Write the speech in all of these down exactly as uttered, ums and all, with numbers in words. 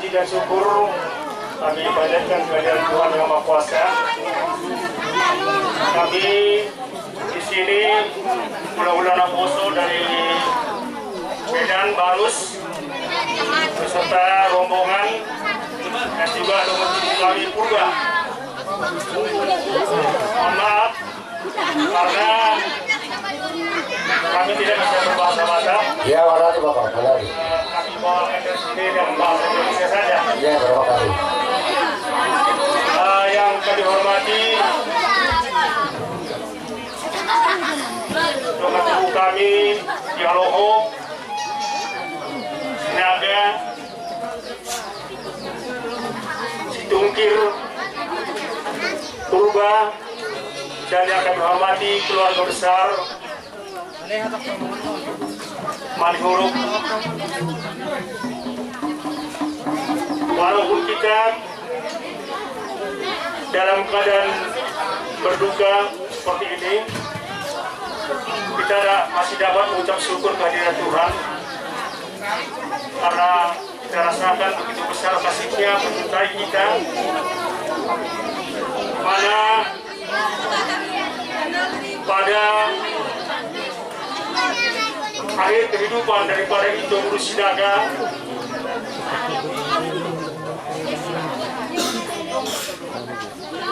Puji dan syukur kami panjatkan kehadirat Tuhan Yang Maha Kuasa. Kami di sini, hula-hula naposo dari Medan, Barus, beserta rombongan, dan juga dengan kami Purba. Mohon maaf, karena kami tidak bisa berbahasa Batak. Ya, walau di bawah, walau di. Kami bawa ke sini dengan bahasa Indonesia saja. Ya, terima kasih. Eh, yang kami hormati, Ketua kami di Haloho, Sinaga, Situngkir, Purba, dan yang kami hormati keluarga besar Manihuruk. Walaupun kita dalam keadaan berduka seperti ini, kita da-, masih dapat mengucap syukur kehadirat Tuhan karena kita rasakan begitu besar kasih-Nya menyertai kita, mana pada akhir kehidupan daripada Ito Guru Sinaga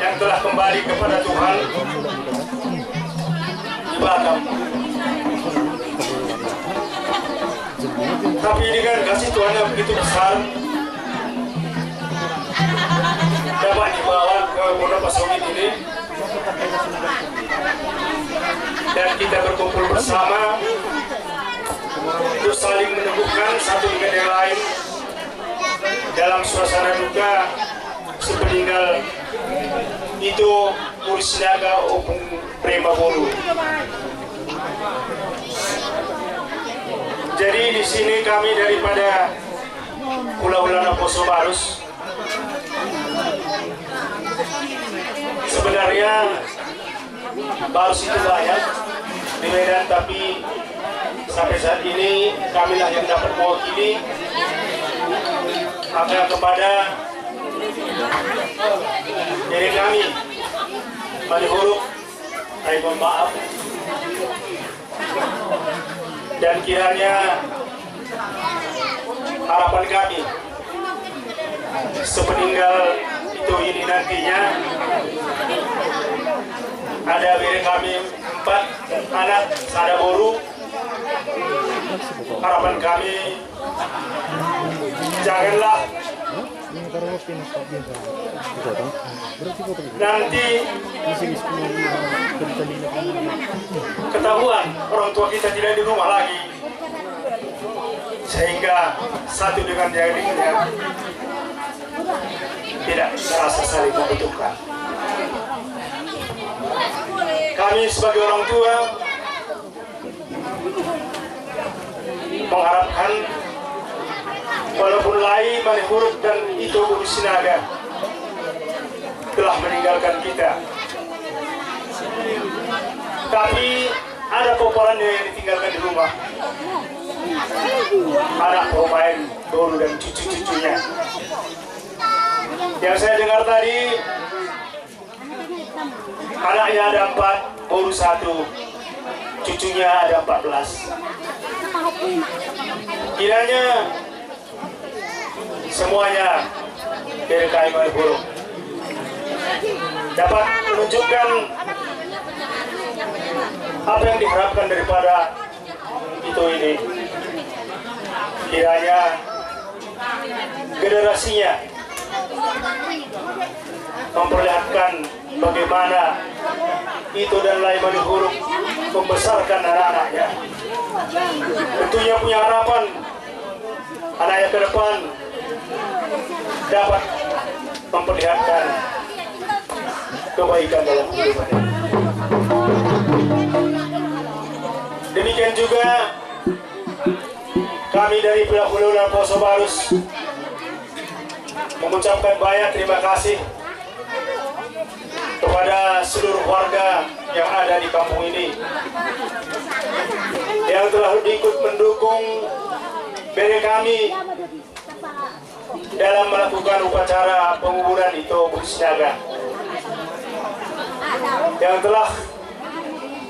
yang telah kembali kepada Tuhan di Batam. Tapi dengan kasih Tuhan yang begitu besar, dapat dibawa ke Pondok Pasongit ini, dan kita berkumpul bersama untuk saling meneguhkan satu dengan yang lain dalam suasana duka sepeninggal Ito Guru Sinaga Opung Prima Boru. Jadi di sini kami daripada hula-hula naposo Barus. Sebenarnya Barus itu banyak di Medan, tapi sampai saat ini kamilah yang dapat mewakili. Maka kepada diri kami, Manihuruk, kami mohon maaf. Dan kiranya harapan kami, sepeninggal Ito ini nantinya ada bere kami empat anak, sada boru. Harapan kami, janganlah nanti ketahuan orang tua kita tidak di rumah lagi, sehingga satu dengan yang lainnya tidak merasa saling membutuhkan. Kami sebagai orang tua mengharapkan, walaupun Lai Manihuruk dan Ito Guru Sinaga telah meninggalkan kita, tapi ada pomparannya yang ditinggalkan di rumah. Anak, pomparan, boru dan cucu-cucunya. Yang saya dengar tadi, anaknya ada empat, boru satu, cucunya ada empat belas. Kiranya semuanya dari kami Manihuruk dapat menunjukkan apa yang diharapkan daripada Ito ini. Kiranya generasinya memperlihatkan bagaimana Ito dan Lai Manihuruk membesarkan anak-anaknya. Tentunya punya harapan anaknya ke depan dapat memperlihatkan kebaikan dalam kehidupan. Demikian juga kami dari Pelaku Luna Poso Barus mengucapkan banyak terima kasih kepada seluruh warga yang ada di kampung ini yang telah ikut mendukung bere kami dalam melakukan upacara penguburan Ito Boru Sinaga yang telah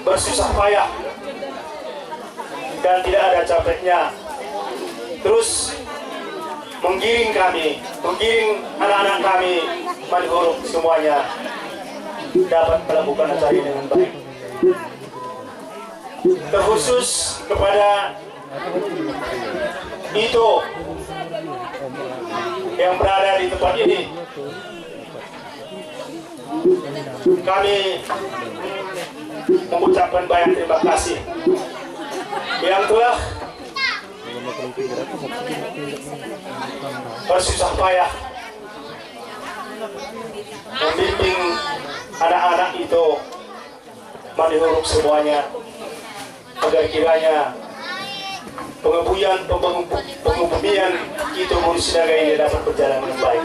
bersusah payah dan tidak ada capeknya, terus menggiring kami, menggiring anak-anak kami, Madihuruk semuanya, dapat melakukan acara ini dengan baik. Terkhusus kepada Ito yang berada di tempat ini, kami mengucapkan banyak terima kasih yang telah bersusah payah membimbing anak-anak Ito Madihuruk semuanya, agar kiranya pengebumian, pengebumian Ito Boru Sinaga ini dapat berjalan dengan baik.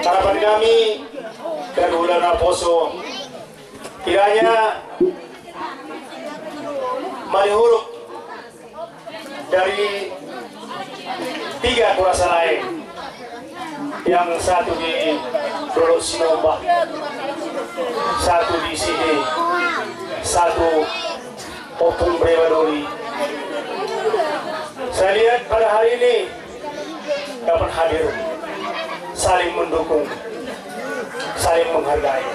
Harapan kami dari Hulahula Naposo, kiranya Madihuruk dari tiga Kurasa Lae, yang satu di Dolok Sinombah, satu di sini, satu Ompung Brema Doli. Saya lihat pada hari ini dapat hadir, saling mendukung, saling menghargai.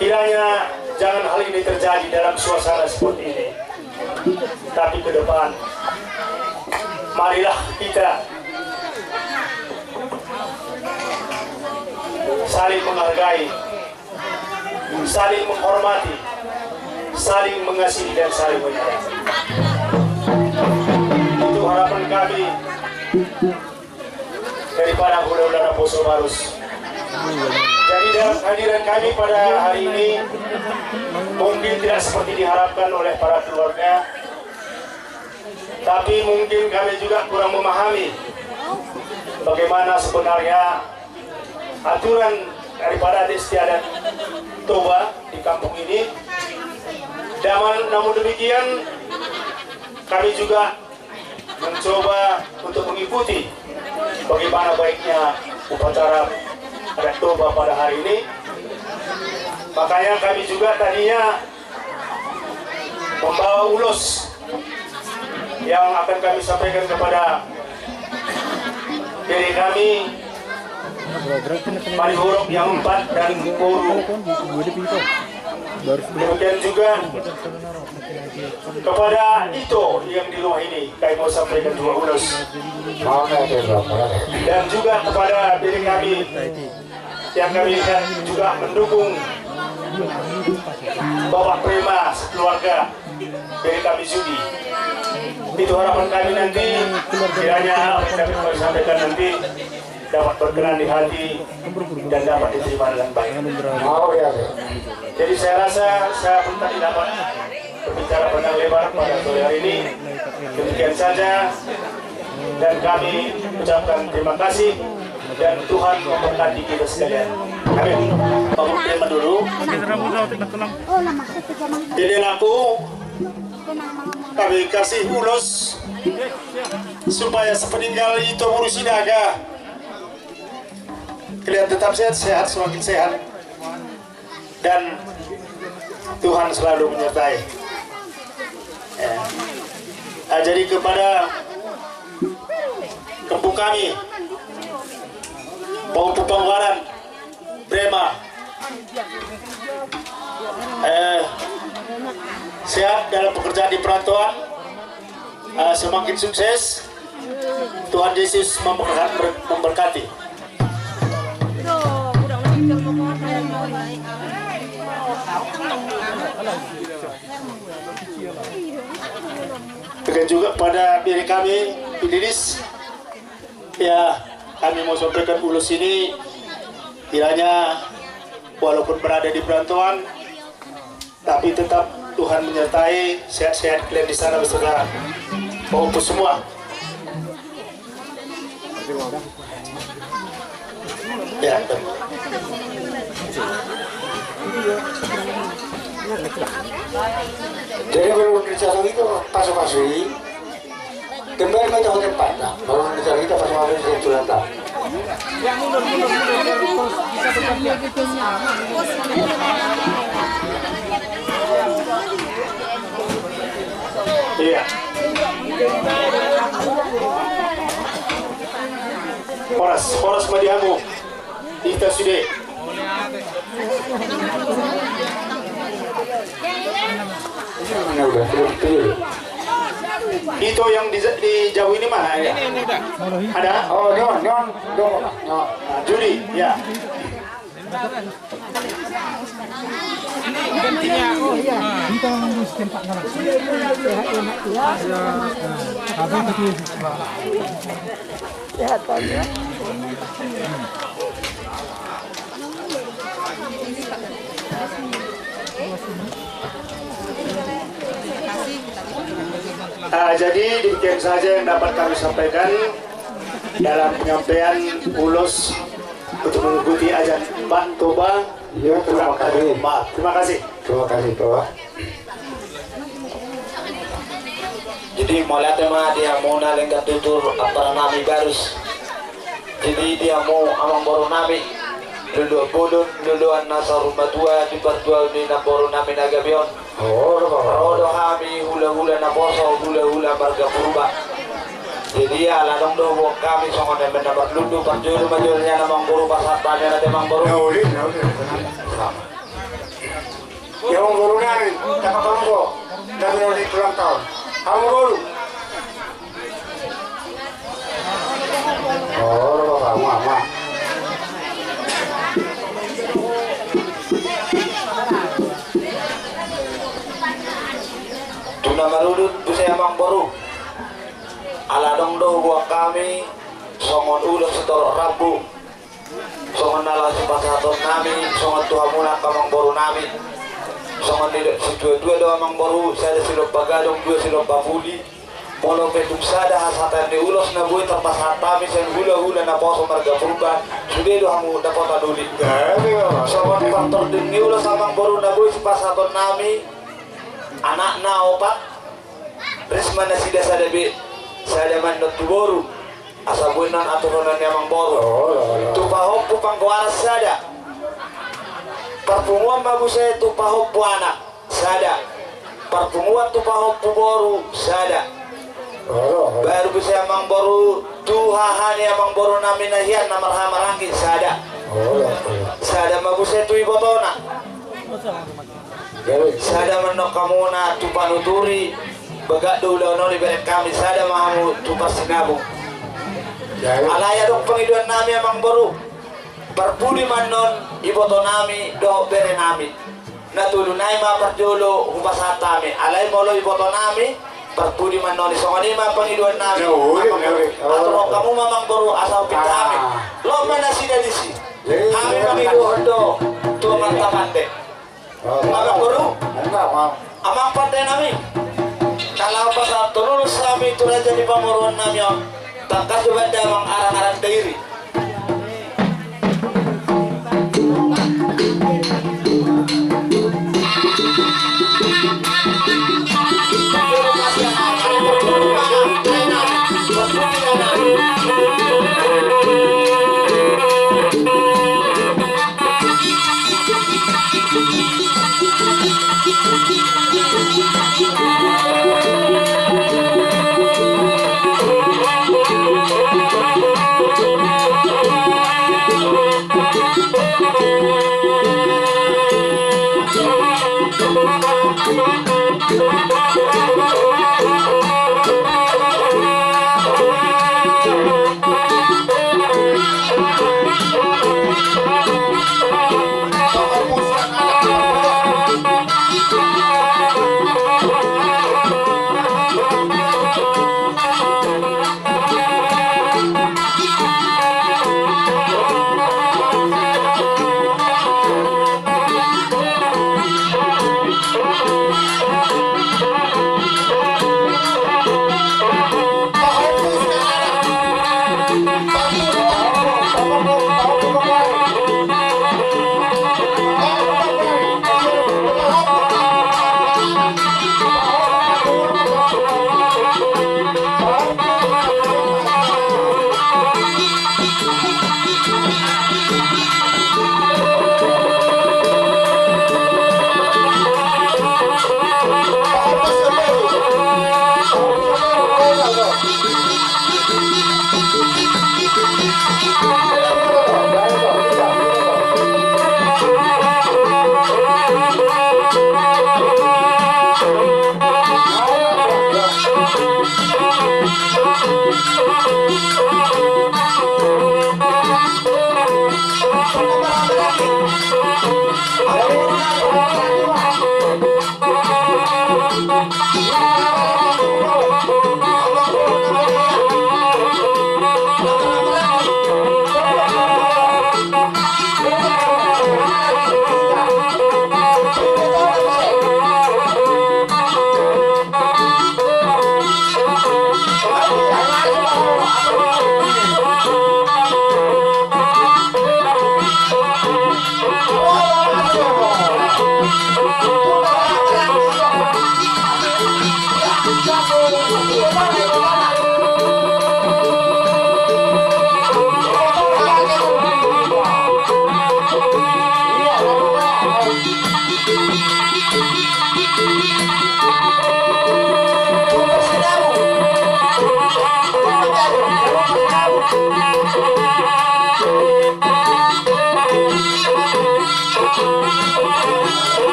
Kiranya jangan hal ini terjadi dalam suasana seperti ini. Tapi ke depan, marilah kita saling menghargai, saling menghormati, saling mengasihi, dan saling menyayangi. Itu harapan kami daripada Hulahula Naposo Barus. Jadi, dalam kehadiran kami pada hari ini mungkin tidak seperti diharapkan oleh para keluarga, tapi mungkin kami juga kurang memahami bagaimana sebenarnya aturan daripada adat istiadat Toba di kampung ini. Namun, namun demikian, kami juga mencoba untuk mengikuti bagaimana baiknya upacara adat Toba pada hari ini. Makanya kami juga tadinya membawa ulos yang akan kami sampaikan kepada diri kami, Madihuruk yang empat dan guru. Demikian juga kepada Ito yang di rumah ini, kami mau sampaikan dua ulos. Dan juga kepada diri kami yang kami lihat juga mendukung Bapak Prima sekeluarga dari kami Sudi. Itu harapan kami nanti, kiranya apa yang kami sampaikan nanti dapat berkenan di hati dan dapat diterima dengan baik. Jadi, saya rasa saya pun tidak dapat berbicara panjang lebar pada sore hari ini. Demikian saja, dan kami ucapkan terima kasih, dan Tuhan memberkati kita sekalian. Amin. Bapak Prima dulu. Jadi, anakku, kami kasih ulos supaya sepeninggal Ito Boru Sinaga, kalian tetap sehat-sehat, semakin sehat, dan Tuhan selalu menyertai. Ya. Nah, jadi kepada kempu kami, Pahompu Panggabean, Prima, eh, sehat dalam pekerjaan di perantauan, eh, semakin sukses. Tuhan Yesus memberka-, memberkati. Demikian juga pada bini kami, Pidilis. Ya, kami mau sampaikan ulos ini, kiranya walaupun berada di perantauan, tapi tetap Tuhan menyertai, sehat-sehat kalian di sana beserta Bapak Ibu semua. Ya. Jadi kalau kerja itu pasu-pasu ini. Kembali ma hita tu tempatna. Baru nanti kita pas mampir di Tulanta. Iya. Horas, horas ma di hamu. Hita sude. Ini udah, sudah, sudah. Ito yang di, di jauh ini mana ya? Ada? Oh, ini on, ini on. Ini on. Nah, Judi, ya. Gantinya, oh iya. Kita ngurus tempat mana? Sehat, sehat, ya. Ya, nah, habis itu. Sehat, Pak, ya. Ah, jadi demikian saja yang dapat kami sampaikan dalam penyampaian ulos untuk mengikuti acara Pak Toba. Ya, terima kasih. Maaf, terima kasih. Terima kasih, Toba. Jadi mauliate ma di hamu na lenggan tutur ampara nami barus. Jadi di hamu amangboru nami, loloan bolon, loloan na saur matua di partuaon ni namboru nami na gabe on. Ro do hami hulahula naposo, hulahula marga Purba. Jadi ala adong do huboan hami songon na marlundu parjolo ma jolo nian amangboru, pasahat hami ate amangboru. Nauli, nauli. Sama. Ya, amangboru nami, tangkap amangboru. Kami ulang tahun. Amangboru. Oh, amang, amang. Tu na marudut, busi amangboru. Ala adong do huboan hami songon ulos sitorop rambu. Songon na laho sipasahaton nami, songon tu hamuna angka amangboru nami. Songon nidok situatua do amangboru, sada silompa gadong, dua silompa puli. Molo pe tung sada hasahatan ni ulos na boi tarpasahat hami sian hulahula naposo marga Purba, sude do hamu dapotan uli. Songon partording ni ulos amangboru na boi sipasahaton nami, anakna opat, ris ma nasida sada be, sada ma annon tu boru. Asa boi annon aturonon ni amangboru. Oh, la, la. Tu pahompu panggoaran sada. Parpunguan ma muse tu pahompu anak sada. Parpunguan tu pahompu boru sada. Oh, la, la. Baru muse amangboru tu haha ni amangboru nami na hian na marhaha maranggi sada. Oh, la, la. Sada ma muse tu ibotona. Sada ma annon hamuna tu panuturi, bagak do ulaon on ibereng hami, sada ma hamu tu parsinabung. Alai adong pangidoan nami amangboru, parpudi ma annon iboto nami dohot bere nami. Na tolu nai ma parjolo hupasahat hami, alai molo iboto nami, parpudi ma annon i, songon i ma pangidoan nami. Aturon hamu ma amangboru asa hupinta hami. Loas ma nasida disi. Hami mangidohon do tu amanta pande. Amangboru, amang pande nami, na laho pasahathon ulos hami tu raja ni pamoruon nami on, tangkas do banta amang arangaran dairi.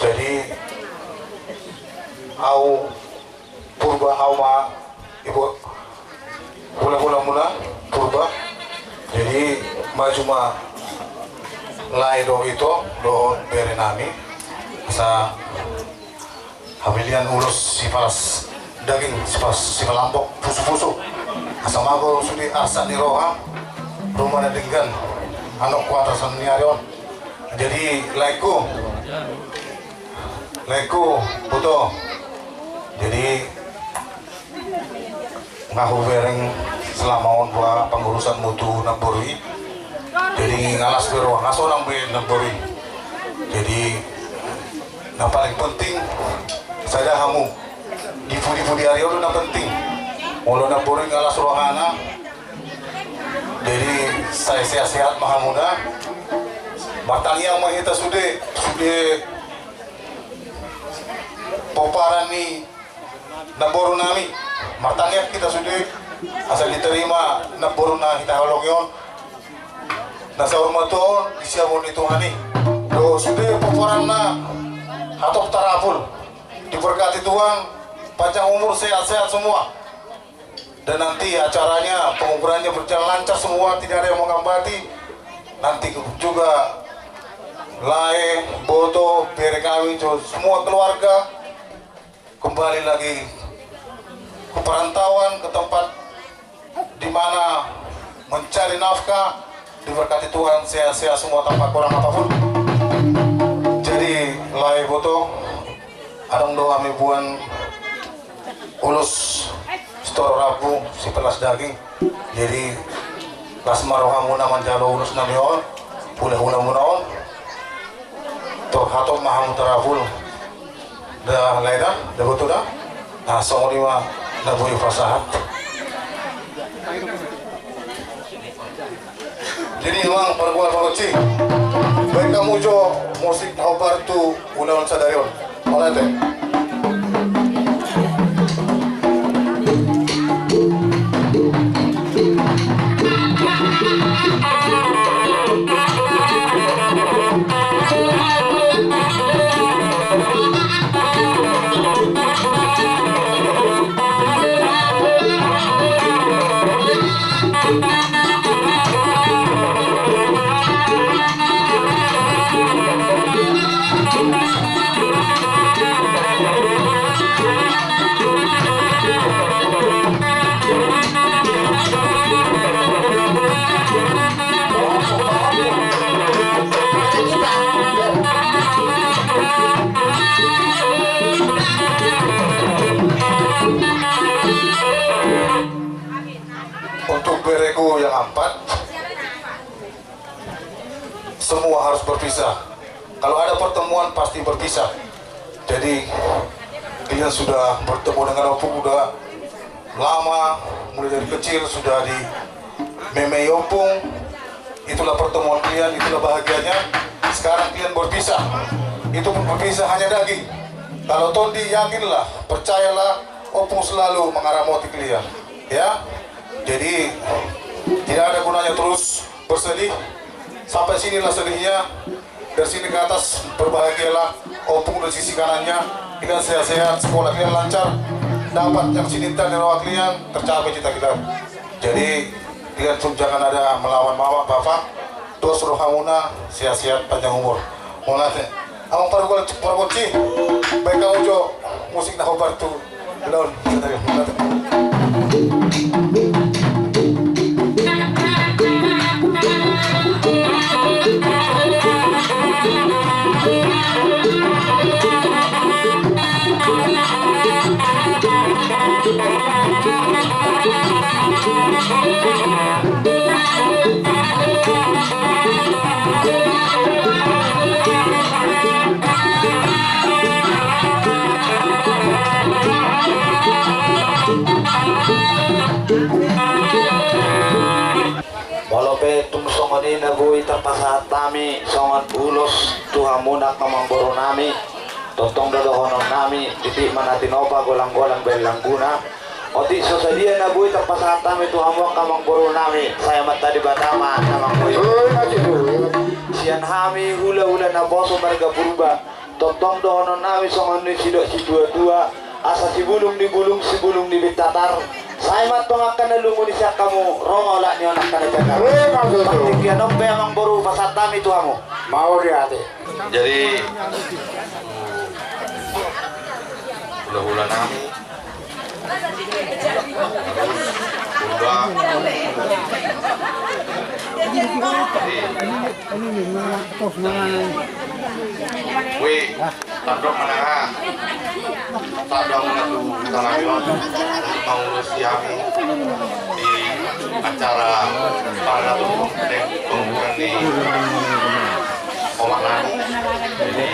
Jadi au Purba, au ma ibu, hula-hula muna Purba. Jadi maju ma lae dohot ito dohot bere nami, asa habilian ulos sipalas daging, sipalas, sipalambok pusu-pusu, asa mago sude arsak ni roha, ruma na denggan annon kuatar sian ni ari on. Jadi laengku, laengku, boto. Jadi nga hubereng selama on boha pangurusanmu tu namboru i. Jadi nga las be roha, nga sonang be namboru i. Jadi na paling penting sada hamu di pudi-pudi ari on do na penting. Molo namboru i nga las rohana, jadi sai sehat-sehat ma hamuna. Martangiang ma hita sude, sude pomparan ni namboru nami, martangiang hita sude asa diterima namboru na hita holongi on, na saur matua on di siamun ni Tuhan i. Dohot sude pomparanna hatop tarapul, diberkati Tuhan, panjang umur, sehat-sehat semua. Dan nanti acaranya, penguburannya berjalan lancar semua, tidak ada yang menghambati. Nanti juga lae, boto, bere kami, jo-, semua keluarga kembali lagi ke perantauan, ke tempat di mana mencari nafkah, diberkati Tuhan, sehat-sehat semua tanpa kurang apapun. Jadi lae, boto, adong do hami boan ulos sitorop rambu, sipalas daging. Jadi las ma rohamuna manjalo ulos nami on, hula-hula muna on. Tor hatop ma hamu tarapul. Da lae da, da boto da. Nah, songon i ma na boi hupasahat. Jadi amang pargual, pargonsi, baen hamu jo musik na hombar tu ulaon sadari on. Mauliate. Untuk bereku yang empat, semua harus berpisah. Kalau ada pertemuan, pasti berpisah. Jadi, kalian sudah bertemu dengan Ompung udah lama, mulai dari kecil sudah dimemei Ompung. Itulah pertemuan kalian, itulah bahagianya. Sekarang kalian berpisah. Itu pun berpisah hanya daging. Kalau Tondi, yakinlah, percayalah, Ompung selalu mengaramoti kalian. Ya, jadi tidak ada gunanya terus bersedih. Sampai sinilah sedihnya. Dari sini ke atas berbahagialah. Ompung dari sisi kanannya, kalian sehat-sehat, sekolah kalian lancar, dapat yang sininta ni roha kalian, tercapai cita kalian. Jadi kalian pun jangan ada melawan mama, bapak. Dos rohamuna, sehat-sehat, panjang umur. Mauliate. Amang pargual, pargonsi, baen hamu jo musik na hombar tu ulaon sadari on. Molo pe tung songon i na boi tarpasahat hami songon ulos tu hamuna angka amangboru nami, tongtong do dohonon nami, titi ma na tinopa, golang-golang baen langguna. Otik so sadia na boi tarpasahat hami tu hamu angka amangboru nami, sai Amanta Debata ma na manggohi. Sian hami hulahula naposo marga Purba, tongtong dohonon nami songon i sidok situatua, asa sibulung di bulung, sibulung di bintatar. Sai ma antong angka na lungun i sian hamu, ro ma olat ni on angka na jagar. Ro ma tutu. Partingkian on pe amangboru pasahat hami tu hamu. Mauliate. Jadi hulahula nami Purba. Wi, tandok manang aha. Tandok manang tu tanah on. Maurusi hami di acara pada tu penguburan di omak nami. Jadi,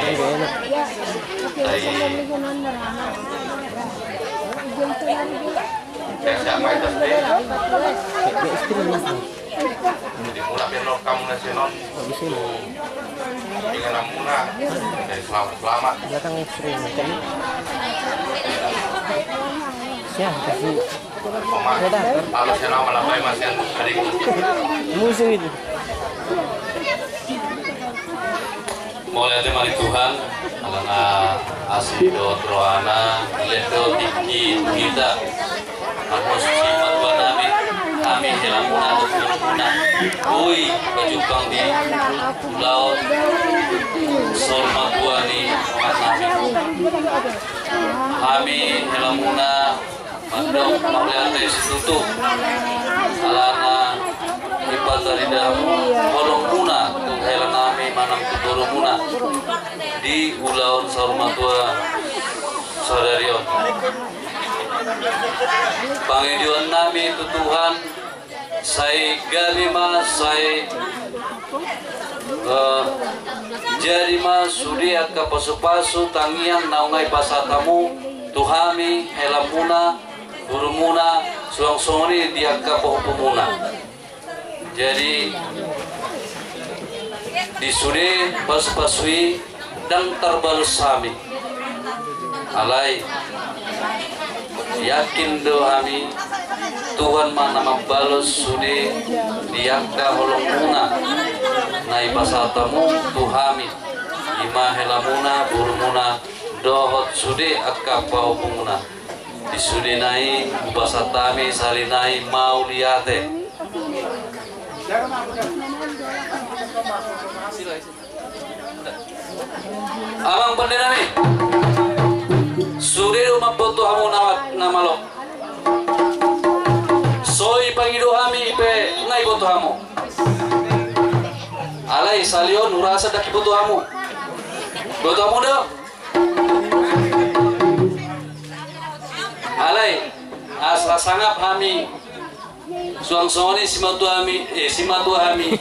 Jadi, mulak pe hamu na sian on. Inganan muna. Jadi, selamat, selamat. Omak, kalau sian on, malambai masih ada. Musuh itu. Mauliate ma di Tuhan, alana asi dohot rohana, dilehon do tingki tu hita. Amos simatua nami, hami helamuna dohot borumu na boi pajumpang di ulaon saur matua ni omak nami. Hami helamuna mandok mauliate situtu, alana dipatarida hamu holongmuna tu hela nami manang tu borumuna di ulaon saur matua sadari on. Pangidoan nami tu Tuhan, sai gabe ma, sai, eh, jadi ma sude angka pasupasu tangiang naung dipasahat hamu tu hami helamuna, borumuna, suang songon i di angka pahompunmuna. Jadi, di sude pasupasu i ndang tarbalos hami. Alai, yakin do hami, Tuhan ma na mambalos sude di angka holongmuna na dipasahat hamu tu hami, i ma helamuna, borumuna, dohot sude angka pahompunmuna. Di sudena i hupasahat hami sahali nai mauliate. Amang pande nami, sude do mamboto hamu nawat na malo. So dipangido hami i pe nga diboto hamu. Alai sahali on hurasa ndang diboto hamu. Boto hamu do? Alai, asa sangap hami, suang songon i simatua hami, eh, simatua hami.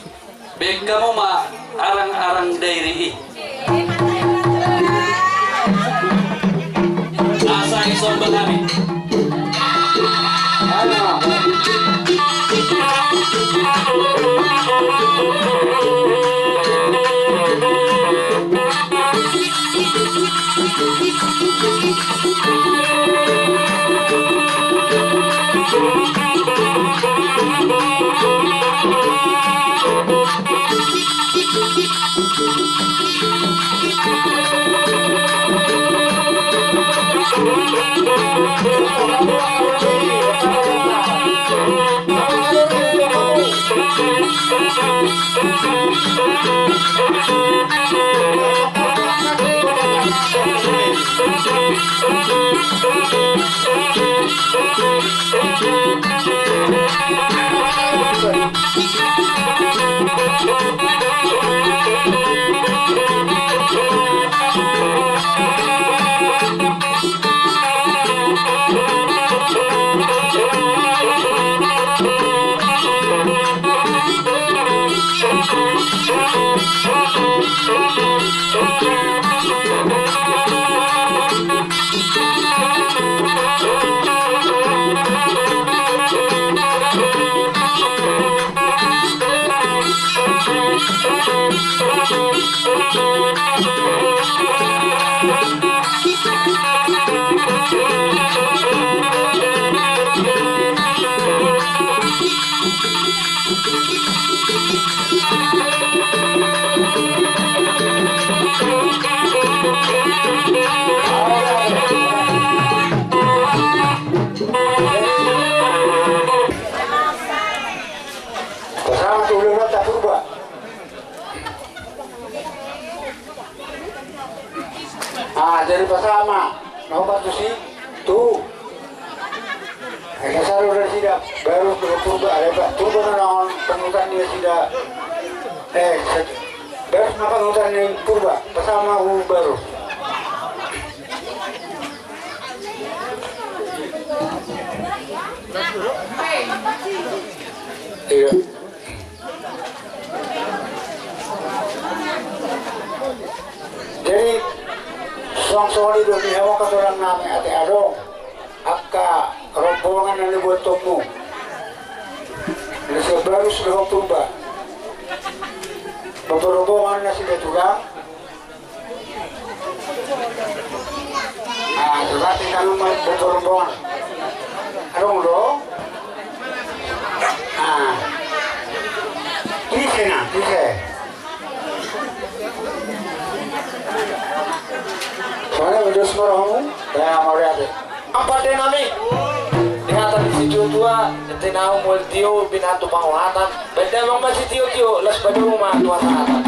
Baen hamu ma arang-arang dairi i. Asa disombal hami. Jadi pasahat ma na hombar tusi tu. Asa sala do nasida Barus dohot Purba, ale Purba na naeng panutan ni nasida. Eh, Barus ma panutan ni Purba, pasahat ma tu Barus. Iya. Jadi songon i do di hamu angka tulang nami, ate adong angka rombongan na nibuathonmu, na sian Barus dohot Purba, rombongan nasida tulang. Ah, coba kita nomor betul rombongan. Adong do. Ah. Tise na, tise. Soalnya udah semua rohmu, ya mau lihat deh. Amang pande nami. Di hata ni situatua, tinahu mual tio, binahen tu panguhatan. Baen damang ma sitiotio, laos padomu ma tu hasahatan.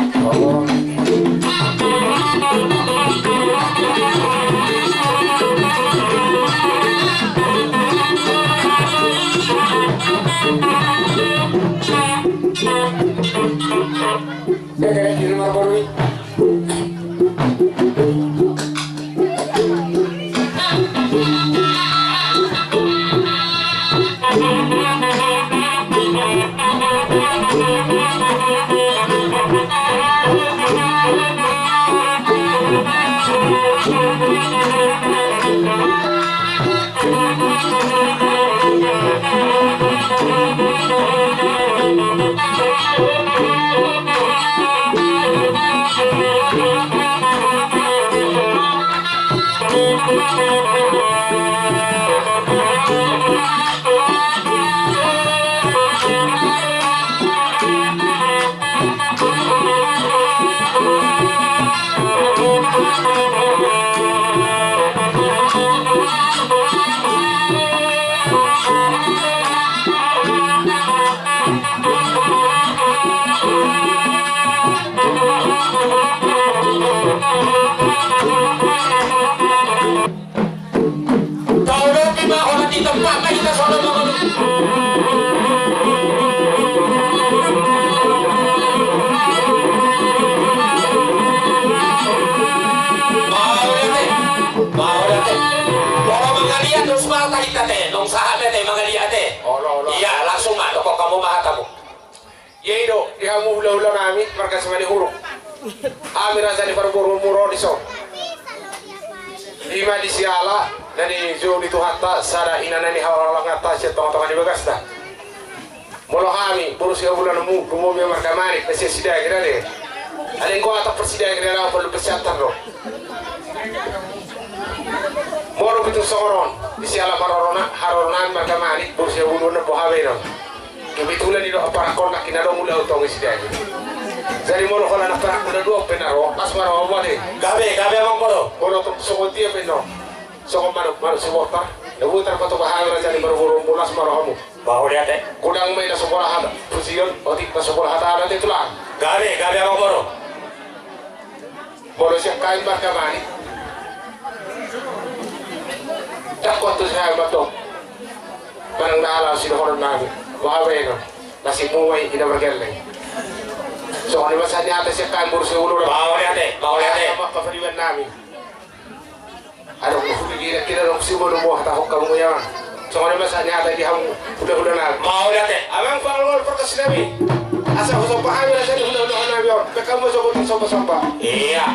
Taolopi ma hona di tempat na hita solo ma hona. Mauliate, mauliate. Molo mangaliat dos mata hita te, nunga sahat te mangaliat te. Olo, olo. Iya, langsung ma dokkon hamu ma hatamu. Ia i do di hamu hulahula nami marga Simanihuruk. Hami raja ni parborumu ro dison. I ma di siala na nijou ni Tuhanta sada inganan ni haholanganta sian tongatonga ni bagasta. Molo hami boru Siabulanmu, rumobi ma marga Manik na sian Sidagin ate. Alai anggo atap parsidagin ate, laho palu pasiantar do. Molo pitu songon on di siala parorona, haroro nami marga Manik boru Siabulanmu, boha baenon. Kebetulan i do amparanghon nangkin adong ulaon tong i Sidagin. Jadi molo holan amparanghon na dua pe na ro, las ma rohamu ate. Gabe, gabe amang boru. Molo tong songon dia pe no, songon manuk, manuk sibotar. Na butar patupa hami raja ni parborumu, las ma rohamu. Mauliate. Godang ma i na so pola hata pujion, otik na so pola hata ate tulang. Gabe, gabe amang boru. Molo sian hami marga Manik, dang hot tu si hami mantong. Manang na ala sidohonon nami, boha baenon, na simuai ina margelleng. Songon i ma sahat ni hata sian hami boru Siabulanmu. Mauliate, mauliate. Amang kapaliban nami. Adong do hubege nangkin adong sibodo, boha hatahon hamu ia ma. Songon i ma sahat ni hata di hamu hulahula nami. Mauliate. Amang pangolngol parkas nami. Asa husomba hami raja ni hulahula nami on. Pe hamu sogot sombasomba. Iya.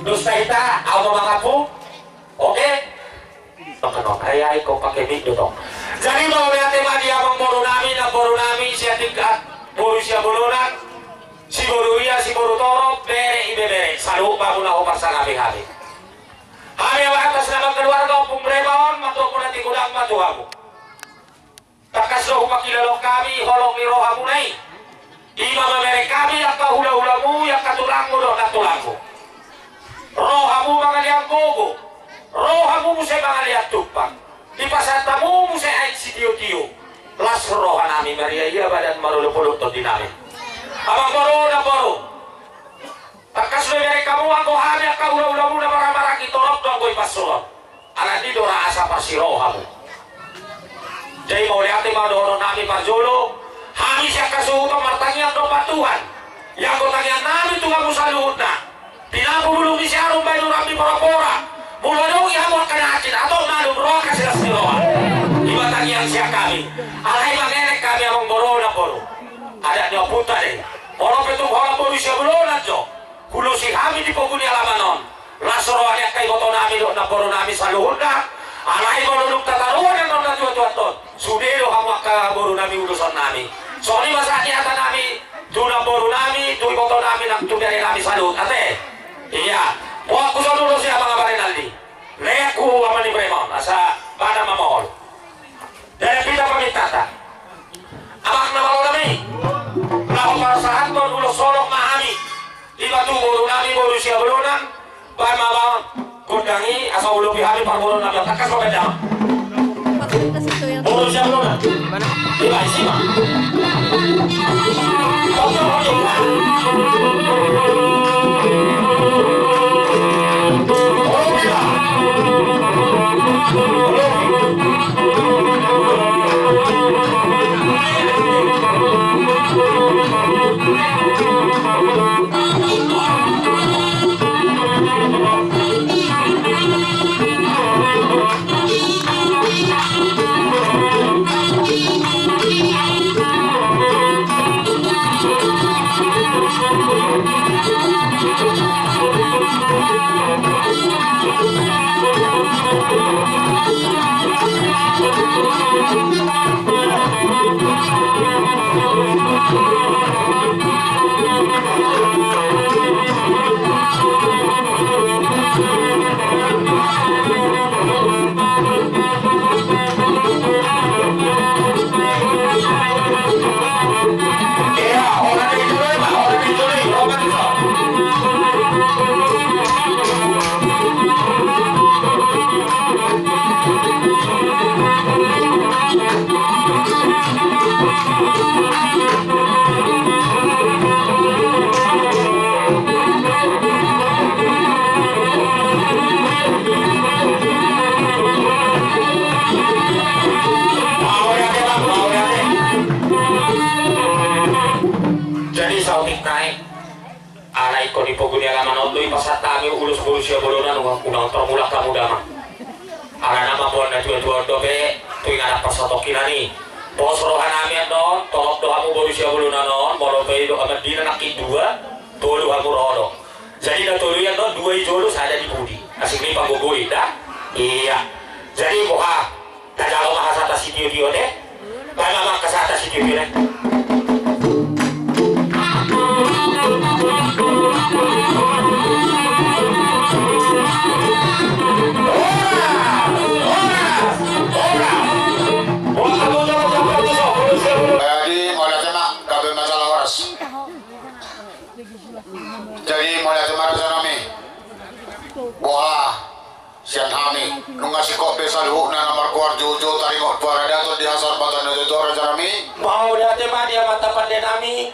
Dos hita, au ma mangapu. Oke? Tong, tong, ai, ai, kok pake mic do, tong. Jadi, mauliate ma di amangboru nami, namboru nami, sian tingkat boru Siabolonang, siboru ia, siboru torop, bere, ibebere, saluhut ma muna ho parsangap hami. Hami atas nama keluarga Ompung Rema on, mandok muna tingki godang ma tu hamu. Tangkas do hupakilalahon hami holong ni rohamuna i. Ima mamereng hami angka hulahulamu, angka tulangmu dohot nantulangmu. Rohamu mangalean gogo, rohamu muse mangalean tumpak. Dipasahat hamu muse aek sitiotio. Las rohanami mariaia badan marolopolop tondinami. Amangboru, namboru. Tangkas do ibereng hamu anggo hami angka hulahulamuna marhahamaranggi, torop do anggo i pansuhon. Alani do ra asa parsiro hamu. Jadi mauliate ma dohononnami parjolo, hami sian hasuhuton martangiang do tu Tuhan. Ia anggo tangiangnami tu hamu saluhutna. Pinapu bulung ni siarum bahen uram ni porapora. Molo adong di hamu angka na asing atau malum roha, kasi las ni roha. Ima tangiang sian hami. Alai mangelek hami amangboru, namboru. Adat ni ompunta do i. Molo pe tung holan boru Siabolonang jo, hulosi hami di pogu ni alaman on. Las roha ni angka ibotonami dohot namborunami saluhutna. Alai molo dung tataruhon annon na tuatuatta on, sude do hamu angka borunami, ulosonnami. Songon i ma sahat ni hatanami tu namborunami, tu ibotonami nang tu berenami saluhut, ate. Ia, boanku son ulos i, Amang Abare Naldi. Leanku Ama ni Bremon, asa bana mamohol. Dari pita pamintanta. Amang na malo nami, laho pasahathon ulos holong ma hami. Ima tu borunami boru Siabolonang, bahen ma amang gondang i asa ulopi hami parboruonnami. Tangkas ma bahen damang. Boru Siabolonang. Ima, isi ma. Jadi saotik nai. Ala ingkon di pogu ni alaman on do i pasahat hami ulos boru Siabolona, nunga unang tormulak hamu damang. Alana mamboan na tuatua on dope, tu inganan parsatongkinan i. Pos roha nami annon, torop do hamu boru Siabolona annon, molo pe i do amandina nangkin dua, tolu hamu ro do. Jadi na tolu i annon, dua i jolo, sada di pudi. Asing ni panggogoi da. Iya. Jadi boha. Tajalo ma hasahatan sitio-tio ne. Baen ma hasahatan sitio-tio ne. Jadi mauliate ma, gabe ma jala horas. Jadi mauliate ma raja nami. Boha. Sian hami, nunga singkop be saluhutna na margoar joujou taringot paradaton di hasahormatuaon ni natuatua raja nami. Mauliate ma di amanta pande nami,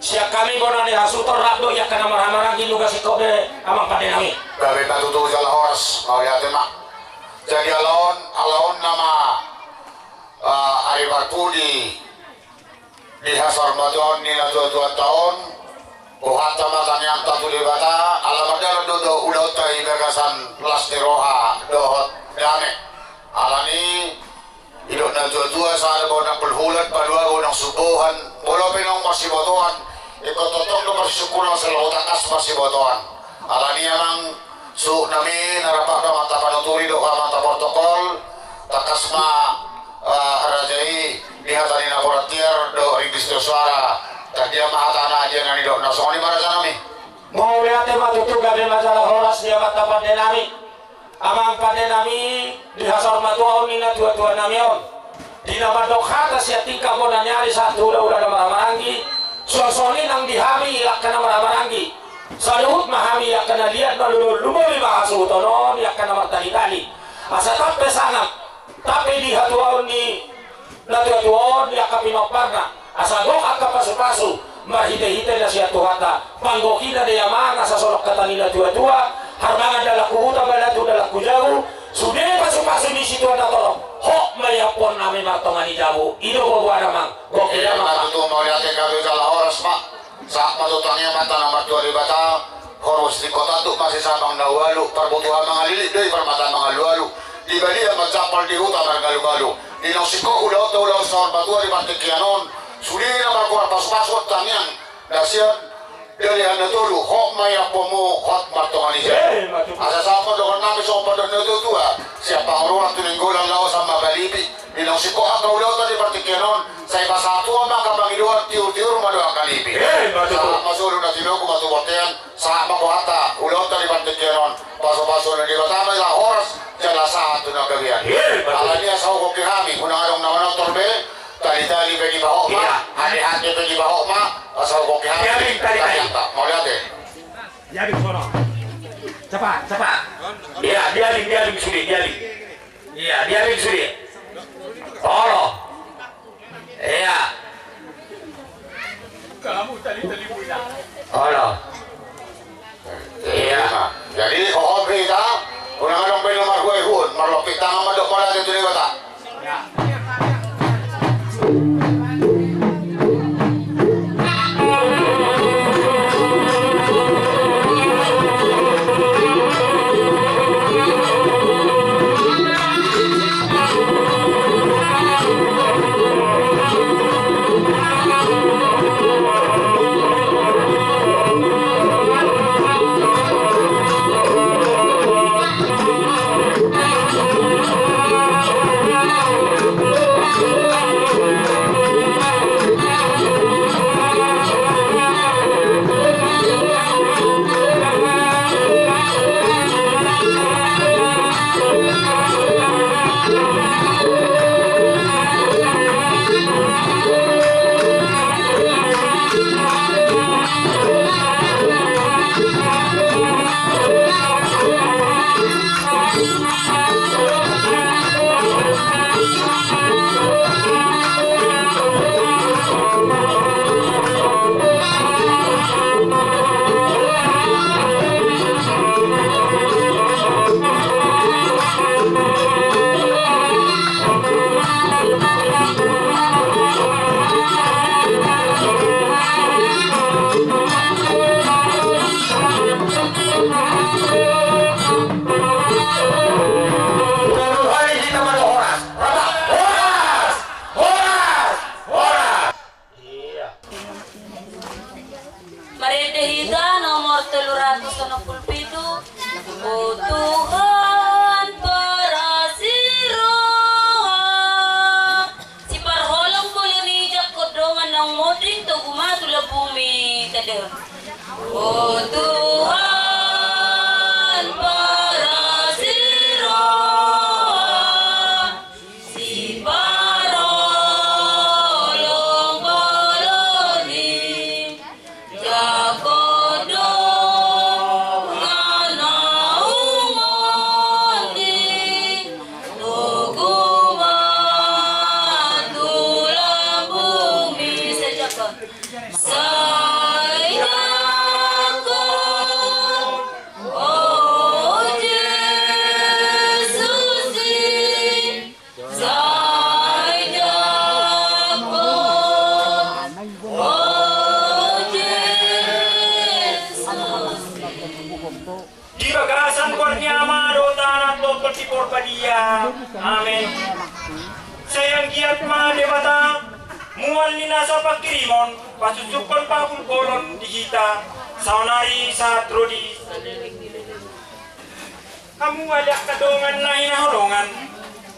sian hami bona ni hasuhuton rap do i angka na marhahamaranggi, nunga singkop be amang pande nami. Gabe ma tutu jala horas, mauliate ma. Jadi ala on, ala on nama, ah, ari parpudi di hasahormatuaon ni natuatuanta on, bohanta ma tangiangta tu Debata, ala mardalan do, do ulaonta i bagasan las ni roha dohot dame. Alani i didok natuatua, sada baoa nang puluh holan, paduahon baoa nang sumbohan, molo pe naung marsibotoan, ingkon tongtong do marsisungkul asa laho tangkas marsibotoan. Alani i amang suhut nami na rap do amanta panuturi dohot amanta protokol, tangkas ma, ah, raja i di hata ni naporan tiar dohot ringgit sitio soara. Tadia ma hatana, dia na nidokna, songon i ma raja nami. Mauliate ma tutu, gabe ma jala horas di amanta pande nami. Amang pande nami, di hasahormatuaon ni natuatua nami on, di na mandok hata sian tingkap bona ni ari sahat tu hulahula na marhahamaranggi, suang songon i nang di hami angka na marhahamaranggi. Saluhut ma hami angka na liat, na lolo, lumobi ma hasuhuton on angka na martalitali. Asa tampe sangap, tampe di hatuaon ni natuatua on di angka pinomparna, asa gok angka pasupasu marhitehite na sian Tuhanta. Panggokina do i amang, asa songon hata ni natuatua: Harbangan dalan hu huta, balatu dalan hu jabu, sude pasupasu ni situan na torop, hot ma i ampuon nami martonga ni jabu. I do boaboa amang. Gok i da amang. Tutu, mauliate, gabe jala horas ma. Sahat ma tu tangiang ma tu Amanta na martua Debata. Hormus ni hotanduk ma sisabang na ualu, parbutuha mangalilik do i parmata mangalualu, di badia manjampal di huta margalugalu. Di naung singkop ulaonta ulaon saurmatua di partingkian on, sude na margoar pasupasu, tangiang na sian Dalihan Na Tolu, hot ma i ampuonmu, hot martonga ni jabu. Asa sahat ma dohonon nami songon pandok ni natuatua: Sian Panguruan tu Nainggolan laosan ma palipi. Di naung singkop angka ulaonta di partingkian on, sai pasahat Tuhan ma angka pangidoan, tiur-tiur ma dohot angka lipi. Sahat ma solu na tinogu ma tu bontean, sahat ma bohanta ulaonta di partingkian on. Pasupasuon ni Debata ma jala horas, jala sahat tu na gabean. Alani i asa hugokhon hami, unang adong na manortor be, talitali pe dibahen ma, hatiha pe dibahen ma, asa hugokhon hami. Mauliate. Diabing sono. Cepat, cepat. Iya, diabing, diabing sude, diabing. Iya, diabing sude. Olo. Iya. Olo. Iya. Jadi, hohom hita, unang adong be na marhuhuon, marlompit tangan mandok mauliate tu Debata. Marende hita nomor tolu ratus onom pulu pitu. O Tuhan parasi roha, siparholong bolon i jangkon dongan naung monding, togu ma tu lambungmi. Tadahon. O Tuhan parasi roha, siparholong bolon i jangkon dongan naung monding, togu ma tu lambungmi. Sai jangkon. Sai jangkon, o Jesus i. Sai jangkon, o Jesus i. Di bagasan goar ni Ama dohot Anak dohot Tondi Porbadia. Amen. Sai anggiat ma Debata, mual ni nasa pangkirimon, pasusungkon pangulbolon di hita, saonari sahat ro di Hamu ale angka dongan na hinaholongan,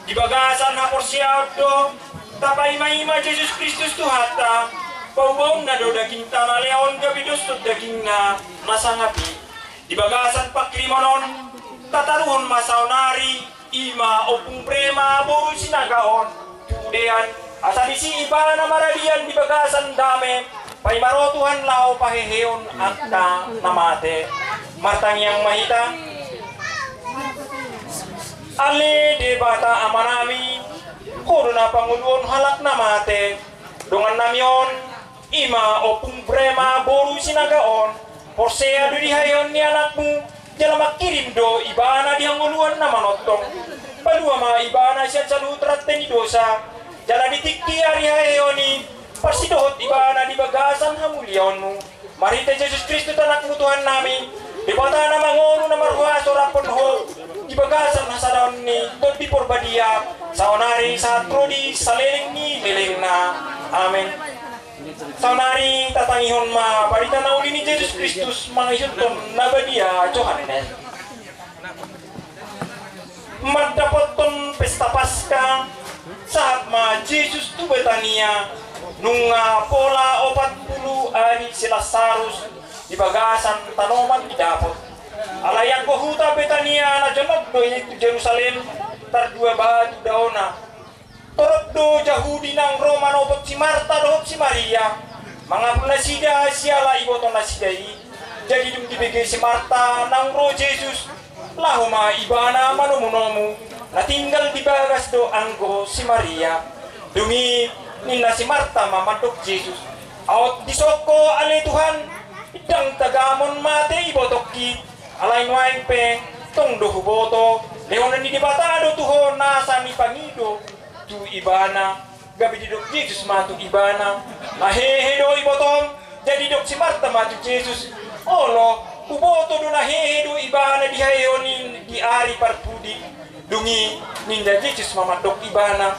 di bagasan haporseaon do tapaimaima Jesus Kristus Tuhanta, paubaonna do dagingta na lehonon gabe doshon dagingna na sangap i. Di bagasan pangkirimon on, tataruhon ma saonari, i ma Ompung Brema boru Sinaga on, tu udean, asa disi ibana maradian di bagasan dame, paima ro Tuhan laho pahehehon angka na mate. Martangiang ma hita. Ale Debata Amanami, Ho do na pangoluhon halak na mate. Dongannami on, i ma Ompung Brema boru Sinaga on, porsea do di haheheon ni anakmu, jala mangkirim do ibana di hangoluan na manongtong. Palua ma ibana sian saluhut rante ni dosa, jala di tingki ari haheheon i, parsidohot ibana di bagasan hamuliaonmu. Marhite Jesus Kristus Anakmu Tuhannami, Debata na mangolu na marhuaso rap dohot Ho, di bagasan hasadaon ni Tondi Porbadia, saonari sahat ro di saleleng ni lelengna. Amen. Saonari tatangihon ma barita na uli ni Jesus Kristus mangihuthon na badia Johannes. Mandapothon pesta Paska, sahat ma Jesus tu Betania, nunga pola opat pulu ari si Lasarus di bagasan tanoman didapot. Alai anggo huta Betania na jonok do i tu Jerusalem, tardua batu daona. Torop do Jahudi naung ro manopot si Marta dohot si Maria, mangapul nasida siala iboto nasida i. Jadi dung dibege si Marta naung ro Jesus, laho ma ibana manomunomu, na tinggal di bagas do anggo si Maria. Dung i ninna si Marta ma mandok Jesus, aut dison ho ale Tuhan, ndang tagamon mate ibotongki, alai nuaeng pe tong do huboto, lehonon ni Debata do tu ho nasa ni pangido tu ibana. Gabe didok Jesus ma tu ibana, na hehe do ibotom. Jadi didok si Marta ma tu Jesus, olo, huboto do na hehe do ibana di haheheon i di ari parpudi. Dung i ninna Jesus ma mandok ibana,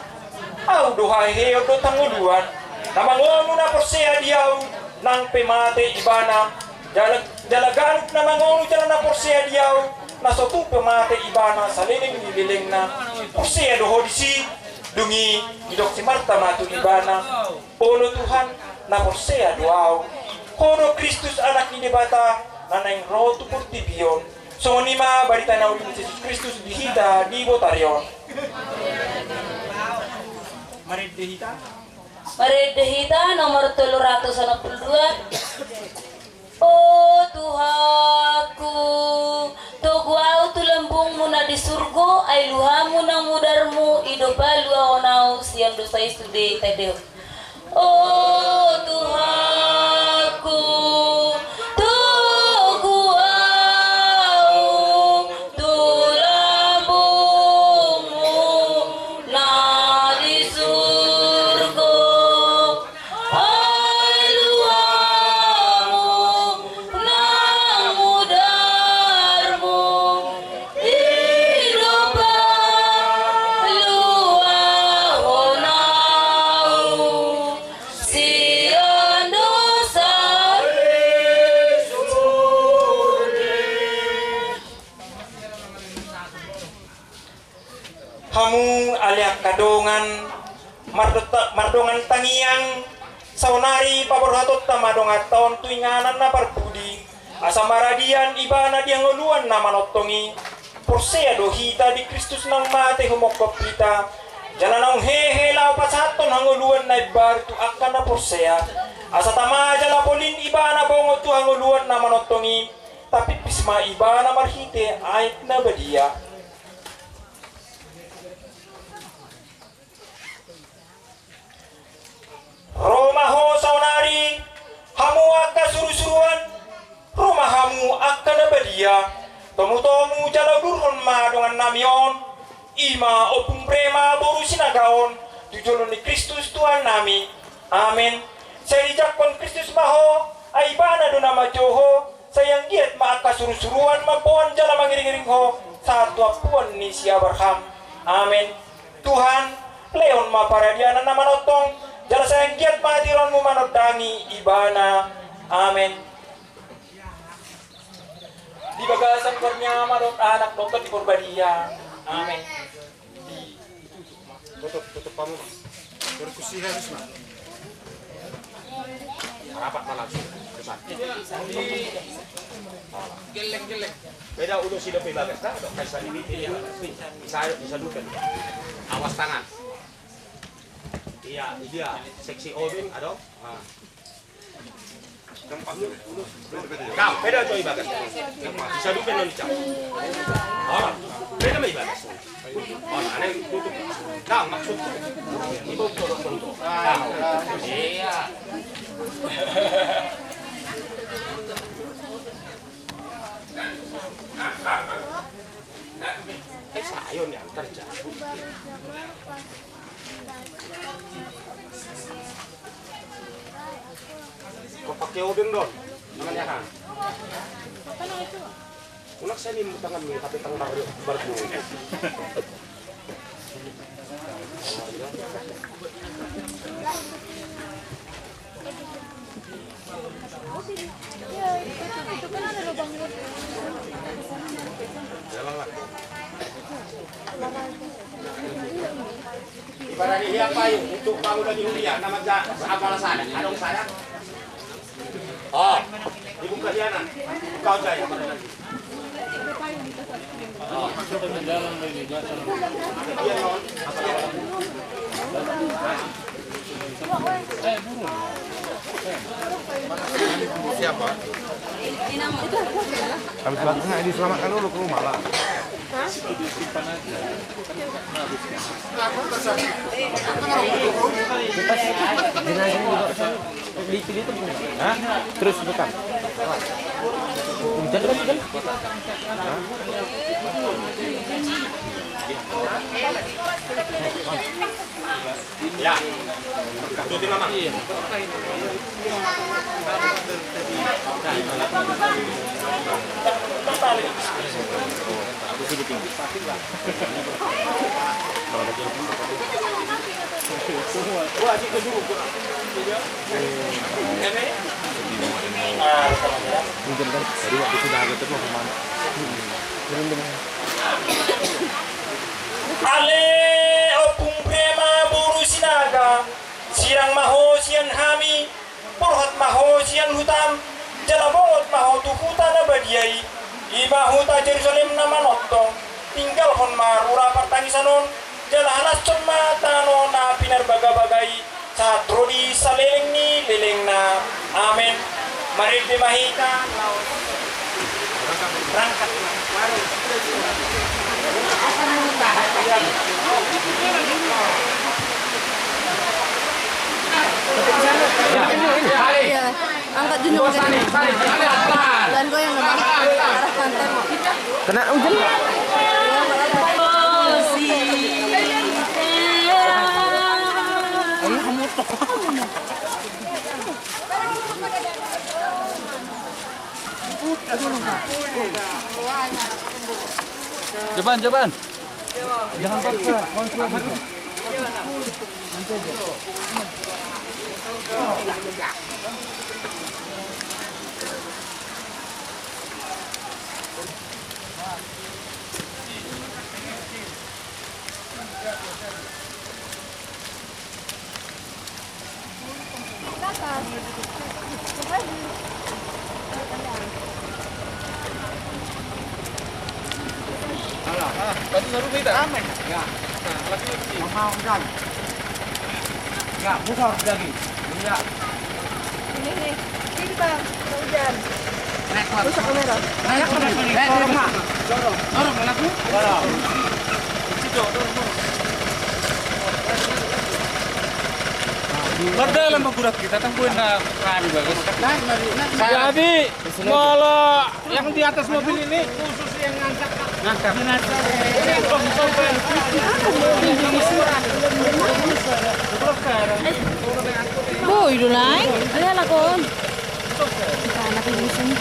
ahu do haheheon dohot hangoluan. Na mangolu na porsea di ahu, nang pe mate ibana, jala, jala ganup na mangolu jala na porsea di ahu, na so tung pe mate ibana saleleng ni lelengna. Porsea do ho disi? Dung i didok si Marta ma tu ibana, olo Tuhan, na porsea do ahu. Ho do Kristus Anak ni Debata, na naeng ro tu portibi on. Songon i ma barita na uli ni Jesus Kristus di hita di botari on. Marende hita. Marende hita nomor tolu ratus onom pulu dua. O Tuhanku, togu ahu tu lambungmu na di surgo, ai luamu nang mudarmu i do paluahon ahu sian dosa i sude. Tadahon. O Tuhanku, togu ahu tu lambungmu na di surgo, ai luamu nang mudarmu i do paluahon ahu si Hamu ale angka dongan, mardongan tangiang, saonari paborhatonta ma donganta on tu inganan na parpudi, asa maradian ibana di hangoluan na manongtong i. Porsea do hita di Kristus naung mate humophop hita, jala naung hehe laho pasahathon hangoluan na imbaru tu angka na porsea, asa tama jala polin ibana bongot tu hangoluan na manongtong i. Tapipis ma ibana marhite aek na badia. Ro ma ho saonari, hamu angka surusuruan, ro ma hamu angka na badia, tomutomu jala udurhon ma dongannami on, i ma Ompung Brema boru Sinaga on, tu jolo ni Kristus Tuhannami. Amen. Sai dijangkon Kristus ma ho, ai ibana do na manjou ho. Sai anggiat ma angka surusuruan mamboan jala mangiringiring ho sahat tu ampuan ni si Abraham. Amen. Tuhan, lehon ma paradianan na manongtong, jala sai anggiat ma hatironmu manondangi ibana. Amen. Di bagasan goar ni Ama dohot Anak dohot Tondi Porbadia. Amen. Tutup, tutup hamu ma. Terus kusi habis ma. Rapat ma langsung. Geleng, geleng. Beda ulos i dope bagas, dah, dok, kaisa ini, ini, bisa, bisa duka. Awas tangan. Iya, iya, seksi obeng, ado. Nah. Kau, beda jo i bagas. Bisa duka non i, Cak. Oh, beda ma i bagas. Oh, aneh tutup. Kau, maksudku. Itu tutup, tutup. Ah, iya. Eh, sayo ni antar jago. Kau pakai obeng, Don? Namanya kan? Unak saya ni tangan ni, tapi tangan baru, baru. Ibarat dia payung untuk bangun lagi huria, nama ja-, apa alasan? Ada saya? Oh, dibuka dia, nah. Kau saya. Siapa? Habis bagus nggak diselamatkan dulu ke rumah lah. Hah? Terus bukan? Hujan kan, hujan? Hah? Ya. Ikuti, Mama. Mungkin kan tadi waktu sudah agak terus kemana? Ale Ompung Brema boru Sinaga, sirang ma ho sian hami, borhat ma ho sian hutam, jala bongot ma ho tu huta na badia i, i ma huta Jerusalem na manongtong. Tinggalhon ma rura partangisan on, jala halashon ma tano na pinarbagabaga i, sahat ro di saleleng ni lelengna. Amen. Marende ma hita. Berangkat. Iya. Angkat junjung. Dan goyang, Bang. Arah pantai, Bang. Kena hujan. Jaban, jaban. Jangan paksa, kontrol. Satu saru kita. Ramai. Ya. Nah, lagi lagi. Mama udah. Ya, buka udah lagi. Ya. Ini nih. Sini, Bang. Kena hujan. Naik, Bang. Rusak kamera. Naik, Bang. Naik, Bang. Dorong, Bang. Dorong, Bang. Dorong. Mardalan ma gurat kita, tangguin na kami bagus. Jadi, molo yang di atas mobil ini khusus yang ngangkat. Ngangkat. Boy, do naik. Ada lakon. Anak ini sini.